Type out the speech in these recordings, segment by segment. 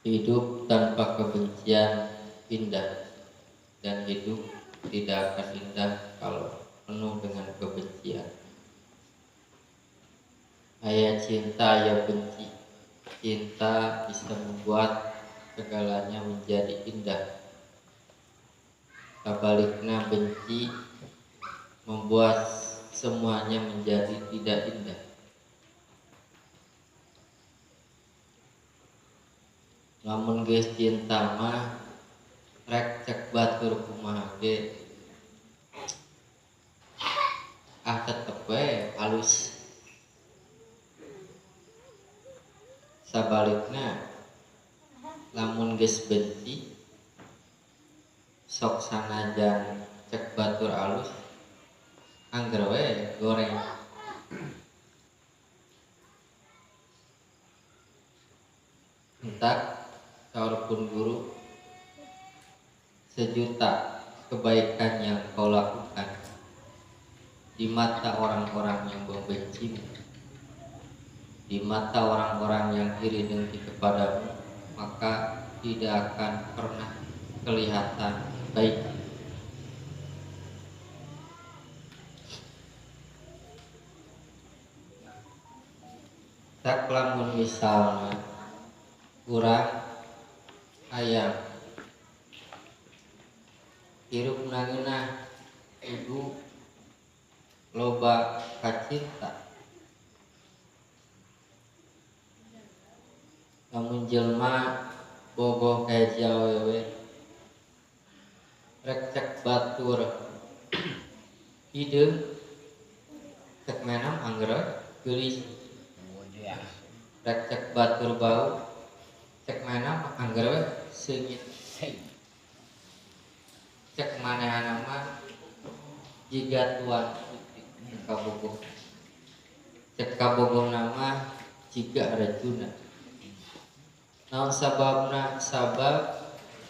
Hidup tanpa kebencian indah, dan hidup tidak akan indah kalau penuh dengan kebencian. Aya cinta, aya benci. Cinta bisa membuat segalanya menjadi indah. Sebaliknya benci membuat semuanya menjadi tidak indah. Lamun geus cinta mah rek cek batur kumaha ge ah tetep we halus. Sabalikna lamun geus benci sok sanajan cek batur alus angger we goreng. Entak saur pun guru, sejuta kebaikan yang kau lakukan di mata orang-orang yang membencimu, di mata orang-orang yang iri dengki kepadamu, maka tidak akan pernah kelihatan baik. Tak lamun misalnya kurang ayam hirup nangeunah kudu loba kacinta. Lamun jelma bogoh ka hiji awewe rek cek batur hideung cek menam angger geulis, rek cek batur bau cek manam angger we seungit, cek manehna mah jiga tuan putih kabogoh, cek kabogohna mah jiga rajuna. Naon sababna? Sabab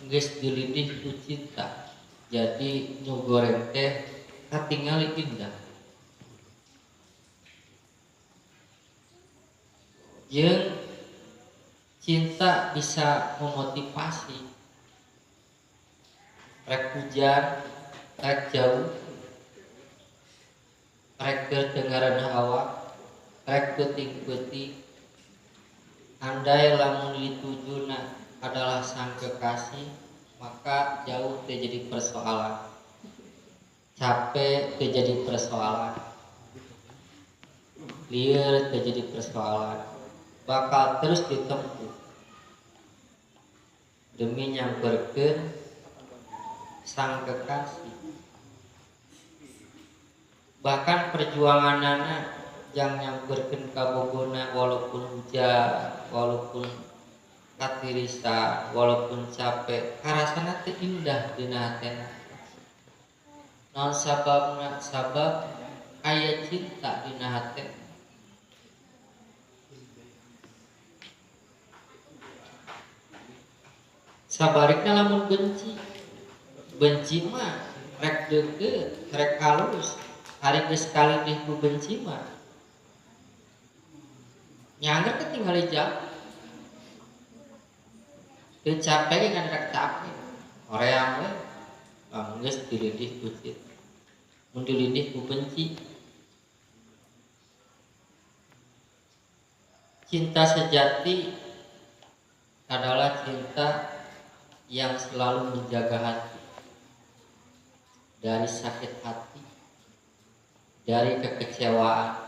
geus dilidih ku cinta, jadi nu goreng teh katingali indah. Jeung cinta bisa memotivasi. Rek hujan, rek jauh, rek keur teu ngareunah awak, rek peuting-peuting, andai lamun ditujuna adalah sang kekasih, maka jauh teu jadi persoalan, capek teu jadi persoalan, lieur teu jadi persoalan, bakal terus ditempuh demi nyamperkeun sang kekasih. Bahkan perjuanganana jang nyamperkeun kabogona walaupun hujan, walaupun katirisa, walaupun capek, karasana teh indah dina hatena. Naon sababna? Sabab aya cinta dina hate. Sabalikna lamun benci, benci mah rek deukeut, rek halus, hari geus kalindih ku benci mah nyangger ketinggali jauh. Teu capek ge ngan rek capek, hoream we lamun geus dilidih ku cinta, mun dilidih ku benci. Cinta sejati adalah cinta yang selalu menjaga hati dari sakit hati, dari kekecewaan.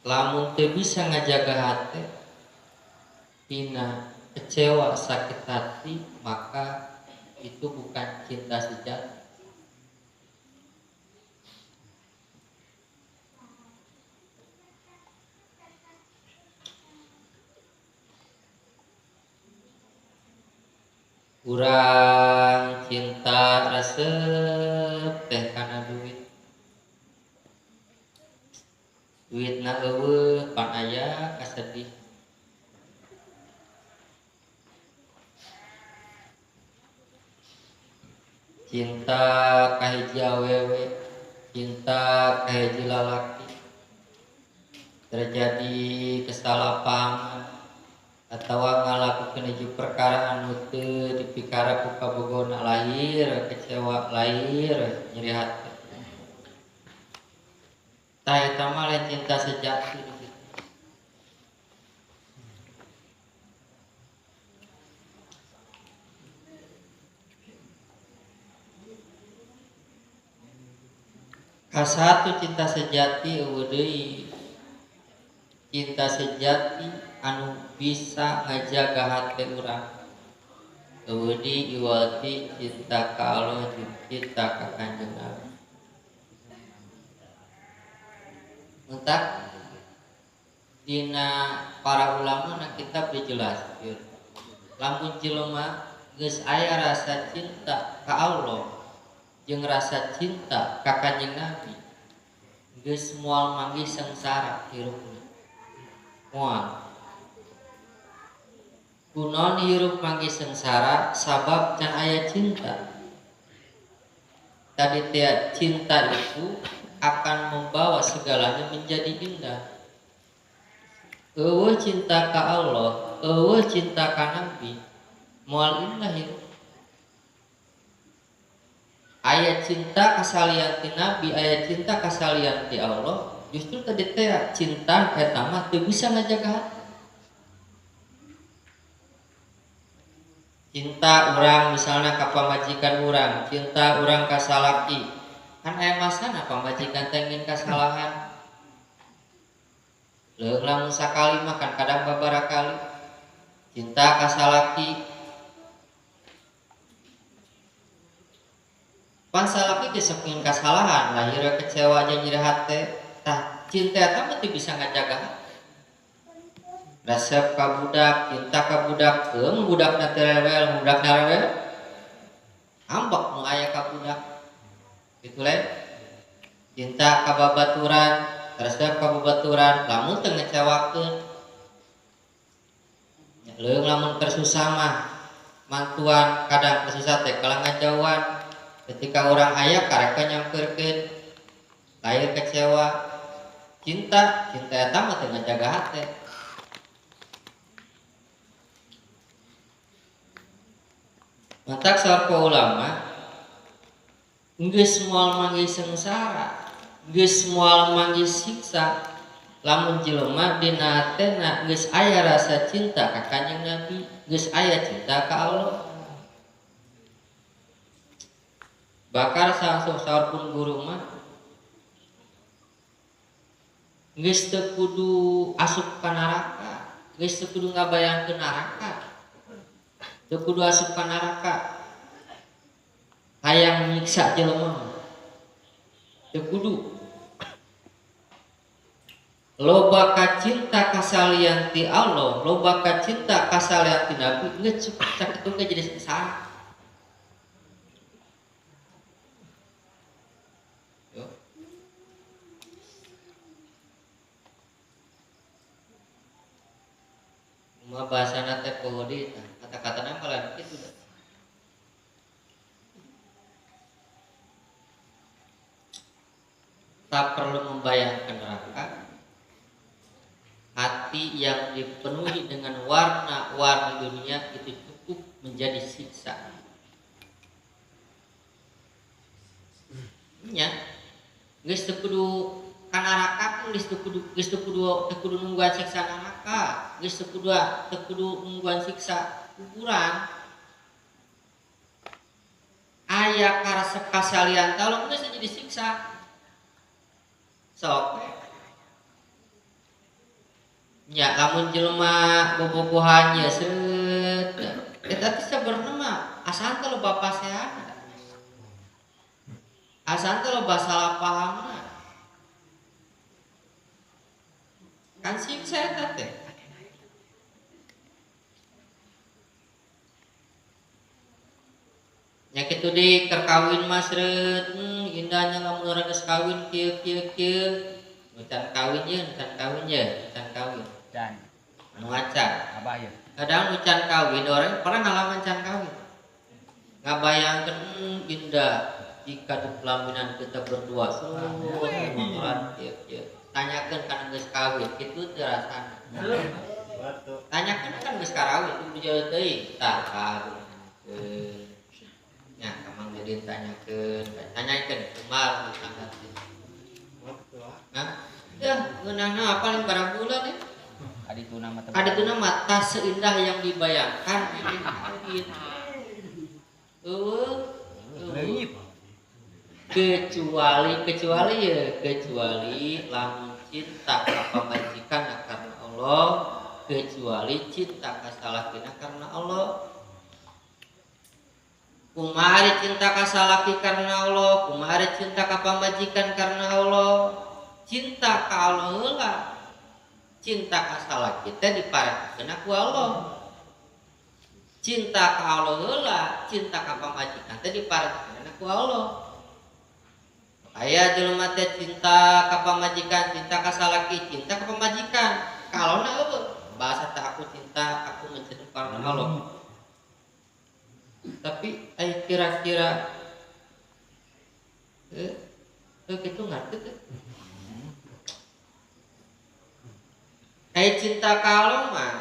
Lamun teu bisa ngajaga hati tina kecewa, sakit hati, maka itu bukan cinta sejati. Urang cinta resep teh kana duit, duitna eueuh pan aya kasedih. Cinta ka hiji awewe, cinta ka hiji lalaki, Terjadi kesalahpahaman atawa ngalakukeun hiji perkara anu teu dipikara ku kabogona lahir kecewa lahir nyeri hati. Tah eta mah lain cinta sejati. Kasatu cinta sejati eueuh deui. Cinta sejati anu bisa ngajaga hate urang. Eueuh deui iwati cinta ka Allah jeung cinta ka Kanjeng Nabi. Entak dina para ulama na kitab dijelaskeun. Lamun jelema geus aya rasa cinta ka Allah jeung rasa cinta ka Kanjeng Nabi, geus moal manggih sengsara hirupna. Moal. Kunaon hirup manggih sengsara sabab can aya cinta. Tadi teh cinta itu akan membawa segalanya menjadi indah. Eueuh cinta ka Allah, eueuh cinta ka Nabi, moal indah hirup. Aya cinta kasalian ti Nabi, aya cinta kasalian ti Allah, justru tadi teh cinta eta mah teu bisa ngajaga hati. Cinta urang misalnya ka pamajikan urang, cinta urang ka salaki. Kan aya masana pamajikan teh ngin kasalahan. Leuh lamun sakali mah kan kadang babara kali. Cinta ka salaki. Pan salaki ge sok ngin kasalahan, lahir kecewa jeung nyeri hate. Tah cinta eta mah teu bisa ngajaga hate. Resep ka budak, cinta ka budak, keung budakna teu rewel, budakna rewel. Ambek nu aya ka budak. Kitu lain. Cinta ka babaturan, resep ka babaturan, lamun teu ngecewakeun. Leuh lamun keur susah mah mantuan kadang keur susah teh kalah ngajauhan. Ketika orang aya karek nyamperkeun, lahir kecewa. Cinta, cinta eta mah teu ngajaga hate. Matak saur ulama geus moal manggih sengsara, geus moal manggih siksa lamun jelema dina hatena geus aya rasa cinta ka Kanjeng Nabi, geus aya cinta ka Allah. Bakar saur pun guru mah geus teu kudu asup ka neraka, geus teu kudu ngabayangkeun neraka. Teu kudu asup ka neraka. Hayang nyiksa jelema. Teu kudu. Loba kacinta kasalian ti Allah, loba kacinta kasalian ti Nabi, geus cukup sakitu ge jadi sengsara. Yo. Kumaha bahasana teh poho deui tah, kata-katana malah kitu da. Tak perlu membayangkan neraka. Hati yang dipenuhi dengan warna-warni dunia itu cukup menjadi siksa. Nya, geus teu kudu ka neraka, geus teu kudu, geus teu kudu, teu kudu nungguan siksa neraka, geus teu kudu, teu kudu nungguan siksa kuburan. Aya karesep kasalian tolong geus jadi siksa. Sok. Nya lamun jelema bobogohan ye seut. Eta teh sabenerna mah asan teh loba paseana. Asan teh loba salah pahamna. Kan siksa eta teh. Nya kitu deui keur kawin mah sreut, indahnya lamun urang geus kawin kieu kieu kieu. Nu can kawin ye, nu can kawin ye, nu can kawin. Can. Anu acan. Abah ye. Kadang nu can kawin orang pernah ngalaman can kawin. Ngabayangkeun indah jika di pelaminan kita berdua seluruh motoran kieu kieu. Tanyakeun kana geus kawin kitu teu rasana. Tanyakeun kan geus karawin teu jauh teuing. Tah kawin. Nya ka Mang Didin tanyakeun, tanyakeun kumaha tangga teh. Hah? Ya, ngeunahna paling barang bulan ya. Kadituna mah tak seindah yang dibayangkan ini kawin. Eueuh. Kecuali ya, kecuali lamun cinta ka pamajikan karena Allah, kecuali cinta ka salakina karena Allah. Kumaha ari cinta ka salaki karena Allah, kumaha ari cinta ka pamajikan karena Allah. Cinta ka Allah heula. Cinta ka salaki teh diparentahkeun ku Allah. Cinta ka Allah heula, cinta ka pamajikan teh diparentahkeun ku Allah. Aya jelema teh cinta ka pamajikan, cinta ka salaki, cinta ka pamajikan. Kalau na eueuh, bahasa teh aku cinta, aku mencintai karena Allah. Tapi ai kira-kira kitu ngarti teh. Ai cinta ka Allah mah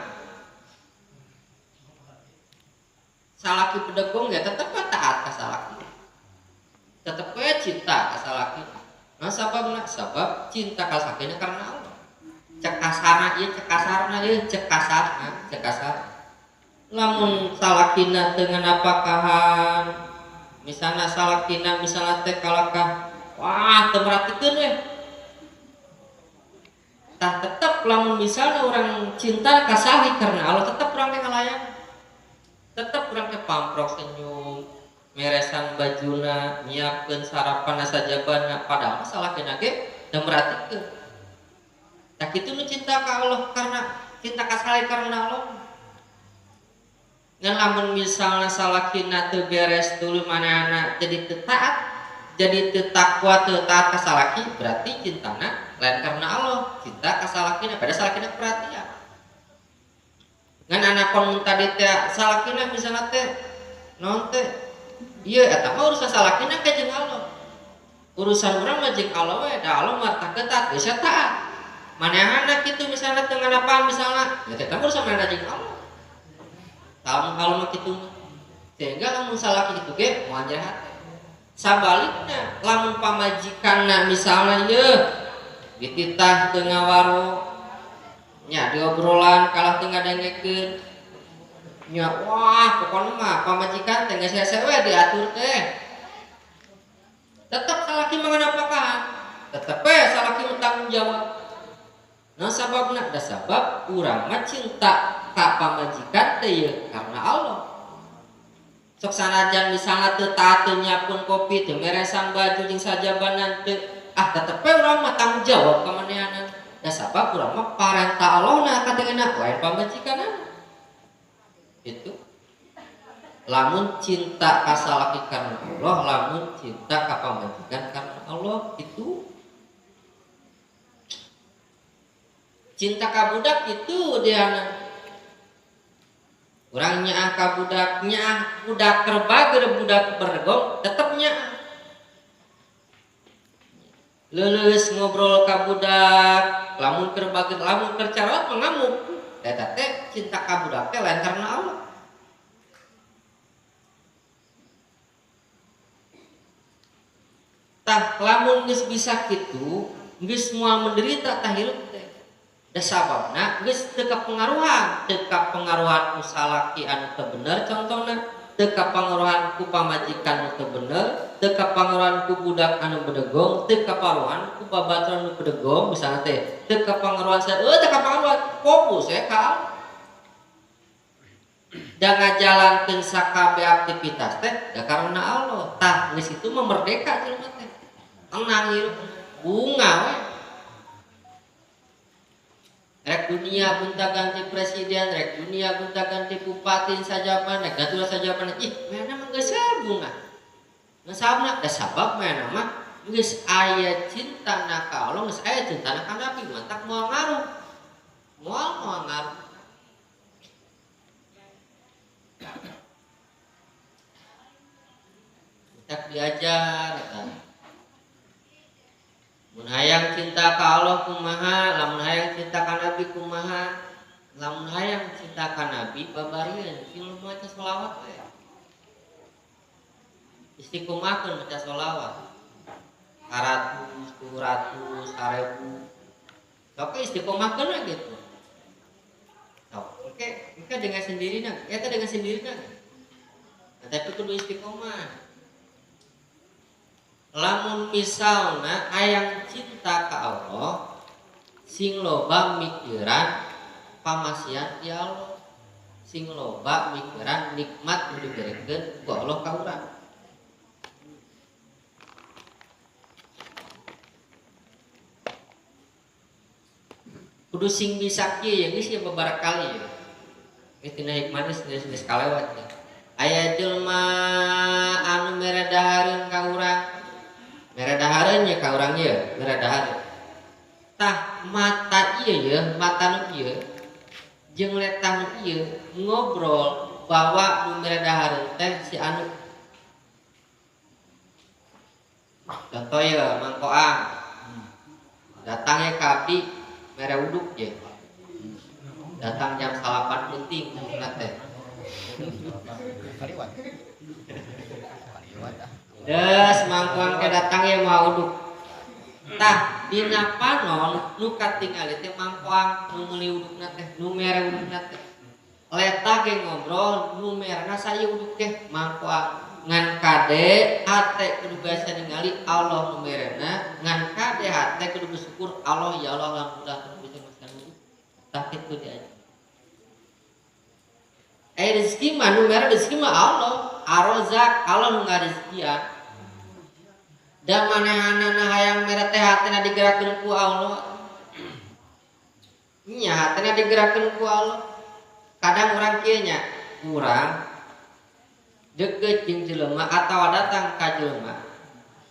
salaki pedegong ya tetep taat ka salaki. Tetep we cinta ka salaki. Nah sababna sabab cinta ka salakina karena Allah. Cek kasarna ieu, cek kasarna ieu, cek kasarna, cek kasar. Lamun salakina teu nganapakahan, misalna salakina misalna teh kalakah, wah teu merhatikeun we. Tah tetep lamun misalna urang cinta ka salaki karena Allah tetep urang teh ngalayan. Tetep urang teh pamprok senyum, meresan bajuna, nyiapkeun sarapan sajabana, padahal mah salakina ge teu merhatikeun. Tah kitu nu cinta ka Allah karena cinta ka salaki karena Allah. Ngan lamun misalna salakina teu beres dulu manehna jadi teu taat, jadi teu takwa, teu taat ka salaki, berarti cintana lain karena Allah, cinta ka salakina, pada salakina perhatian. Ngan anakon tadi teh salakina misalna teh naon teh ieu eta mah urusan salakina ka jeung Allah. Urusan urang mah jeung Allah we, da Allah mah tah ketat, geus taat. Manehna kitu misalna teu nganapaan misalna, ya eta mah urusan manehna jeung Allah. Lamun kalau mah kitu mah. Sehingga lamun salaki kitu ge moal nyeri hate. Sabalikna lamun pamajikanna misalna ieu dititah teu ngawaro nya diobrolan kalah teu ngadengekeun nya wah pokona mah pamajikan teh geus hese we diatur teh. Tetep salaki mah nganapakahan, tetep we salaki mah tanggung jawab. Nah sababna da sabab urang mah cinta ka pamajikan teh ieu karena Allah. Sok sanajan misalna teu taat teu nyiapkeun kopi teu meresan baju jeung sajabanan teu ah tetep we urang mah tanggung jawab ka manehanna. Da sabab urang mah parentah Allahna katengeuna lain pamajikanna. Itu lamun cinta ka salaki karena Allah, lamun cinta ka pamajikan karena Allah itu cinta ka budak itu diana. Urang nyaah ka budak, nyaah budak kerbager, budak bergong, tetep nyaah. Leuleus ngobrol ka budak, lamun kerbager, lamun kercarot mengamuk. Eta teh cinta ka budak teh lain karena Allah. Tah lamun geus bisa kitu, geus moal menderita tah hirup teh. Da sababna geus teu kapengaruhan, teu kapengaruhan ku salaki anu teu bener contohna, teu kapengaruhan ku pamajikan anu teu bener, teu kapengaruhan ku budak anu bedegong, teu kapengaruhan ku babaturan anu bedegong misalna teh, teu kapengaruhan teu kapengaruhan fokus we ka Allah. Da ngajalankeun sakabeh aktivitas teh da karena Allah. Tah geus itu mah merdeka jelema teh. Tenang hirup, bunga we. Rek dunia gonta ganti presiden, rek dunia gonta ganti bupati sajaban, rek gatur sajaban. Ih, mana mah geus bunga. Geus sabna, da sabab mana mah geus aya cinta na ka Allah, geus aya cinta na ka Nabi, mantak moal ngaruh. Moal moal ngaruh. Tak diajar eta. Mun hayang cinta ka Allah kumaha, lamun hayang cinta ka Nabi kumaha, lamun hayang cinta ka Nabi babarieun sing maca sholawat we. Istiqomahkeun maca sholawat. 100, 200, 1000. Sok istiqomahkeun we gitu. Sok, oke, engke dengan sendirinya, eta dengan sendirinya. Nah, tapi kudu istiqomah. Lamun misalna hayang cinta ka Allah, sing loba mikiran pamasian ti Allah, sing loba mikiran nikmat nu diberekeun ku Allah ka urang. Kudu sing bisa kieu ya geus ya beberapa kali ya. Geus tina hikmah geus geus kalewat ya. Aya jelema anu mere dahareun ka urang. Mere dahareun nya ka urang ieu, mere dahareun. Tah mata ieu ye, mata nu ieu jeung letah nu ieu ngobrol bahwa nu mere dahareun teh si anu. Contoh ya Mang Koang. Datang ya ka abdi mere uduk ye. Datang jam 9 penting teh. Des Mang Koang ke datang ya mau uduk. Tah dina panon nu katingali teh Mang Koang nu meuli udukna teh, nu mere udukna teh. Letah ge ngobrol nu merena saya uduk teh Mang Koang. Ngan kade hate kudu biasa ningali Allah nu merena, ngan kade hate kudu bersyukur Allah ya Allah alhamdulillah kudu bisa masihan uduk. Tah kitu diajar. Rezeki mah nu mere rezeki mah Allah, Ar-Razzaq Allah nu ngarezekian. Da manehanana hayang mere teh hatena digerakkeun ku Allah. Nya hatena digerakkeun ku Allah. Kadang urang kieu nya, urang deket jeung jelema atawa datang ka jelema.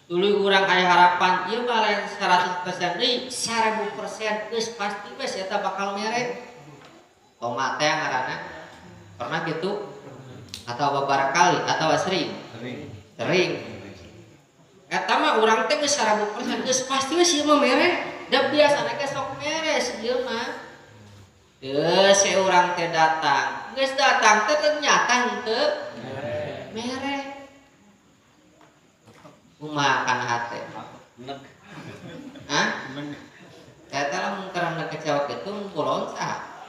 Tuluy urang aya harapan ieu mah lain 100% deui, 1000% geus pasti we eta bakal mere. Tomat teh ngaranna. Pernah gitu? Atau beberapa kali atau sering? Sering. Eta mah urang teh geus 1000% geus pasti we ieu mah mere. Da biasana ge sok mere ieu mah. Geus urang teh datang. Geus datang teh ternyata henteu mere. Kumaha kana hate? Hah? Eta lamun karena kecewa kitu kulon saha?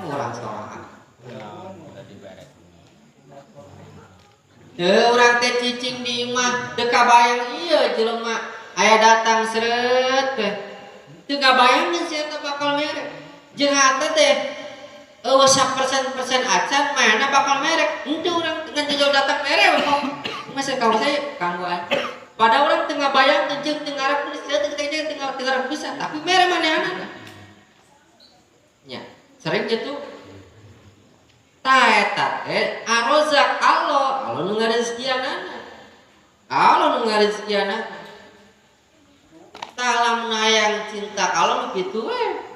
Urang sorangan. Teu urang teh cicing di imah teu kabayang ieu jelema aya datang seret teh. Teu kabayangkeun si eta bakal mere. Jeung hate teh eueuh 1% acan mana bakal merek. Henteu urang ngan jauh datang mere kok. Masa kau saya kanggo aja. Padahal urang teu ngabayangkeun jeung teu ngarep teu teu ngarep bisa, tapi mere manehanana. Nya, sering gitu. Tah eta teh Ar-Razzaq Allah, Allah nu ngarezekianana. Allah nu ngarezekianana. Tah lamun hayang cinta ka Allah nu kitu we.